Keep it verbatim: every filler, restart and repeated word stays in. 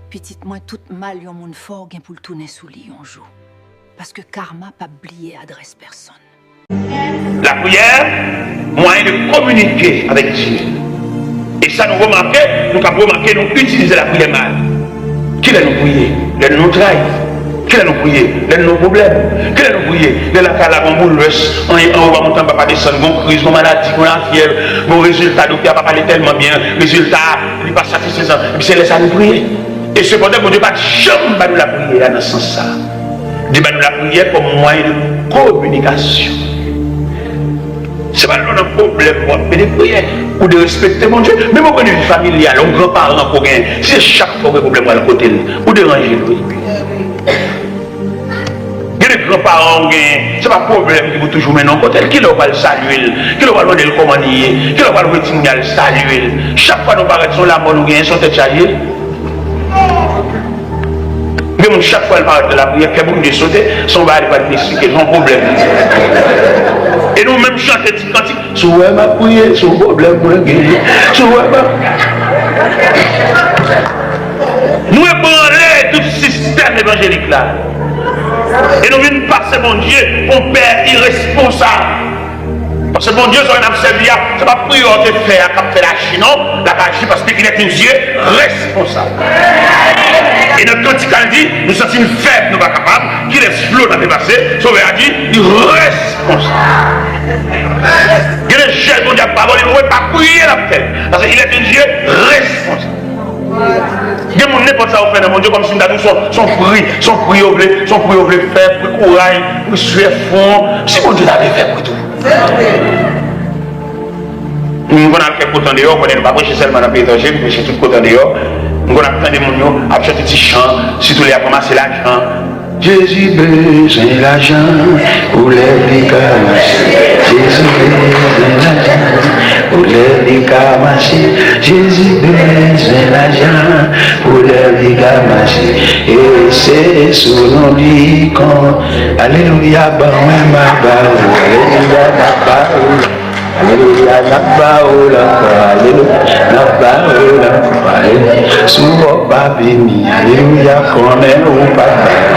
Pitit mwen, tout mal yon moun fè w gen pou l tounen sou li yon jou. Paske karma p ap bliye adrès pèsonn. Lapriyè, mwayen de kominike avèk Dye. E sa nou remake, nou kab remake nou itilize lapriyè mal. Kilè nou priye? Lè nou nan yon trayi. Kilè nou priye? Lè nou nan yon pwoblèm. Kilè nou priye? Lè lakay la gon boulvès, anyen anwo pa monte anba pa desann, gon kriz, gon maladi, gon lafyèv, gon rezilta doktè a pa pale tèlman byen, rezilta a li pa satisfezan, epi se lè sa nou priye. E sepandan, Bondye pa t janm ba nou lapriyè a nan sans sa a. Li ba nou lapriyè kòm mwayen de kominikasyon. Se pa lè w nan pwoblèm w ap pede priye. Ou derespekte Bondye. Menm yon pwennvi familyal, yon granparan ke w genyen, si se chak fwa w gen pwoblèm w al kote l, ou deranje l, wi. Gen de granparan w genyen, se pa pwoblèm ki pou toujou mennen w kote l. Kilè w pral salye l? Kilè w pral mande l kòman li ye? Kilè w pral voye timoun yo al salye l? Chak fwa nou parèt, se yon lamò nou genyen, se yon tèt chaje. Gen moun, chak fwa l parèt nan lapriyè, kè Bondye sote, se yon bagay li pral vin eksplike, se yon pwoblèm. E nou menm chante ti kantik, si w wè m ap priye, se yon pwoblèm mwen genyen. Si w wè m ap. Nou ebranle tout sistèm evanjelik la. E nou vin pase Bondye yon pè iresponsab. Paske Bondye sa n ap sèvi a, se pa priyè w te fè a k ap fè l aji non, l ap aji paske il est un Dieu responsable. E nan kantik la l di, nou santi n fèb, nou pa kapab, kilès dlo n ap depase, Sovè a di, li responsab. Gen de jèn Bondye ap ba w, li pa priye l ap fè l. Paske il est un Dieu responsable. Gen moun nenpòt sa yo fè nan Bondye kòmsi m ta di w se yon pri, se yon pri yo vle, se yon pri yo vle fè, pri kouraj, pri swè fon. Si Bondye ta vle fè pri tou. M konn al kèk kote andeyò, konnen nou pa preche sèlman nan peyi etranje, nou preche tout kote andeyò. M konn ap tande moun yo ap chante ti chan, sitou lè y ap ranmase lajan. Jezi bezwen lajan pou lèv li ka mache. Jezi bezwen lajan pou lèv li ka mache. Jezi bezwen lajan pou lèv li ka mache. E se sou non li kon. Alelouya, ban mwen m a ba ou. Alelouya, m a ba ou. Alelouya, n ap ba ou l ankò, alelouya, n ap ba ou l ankò, alelouya. Sou wòb pa vini, alelouya, konnen ou pa bay.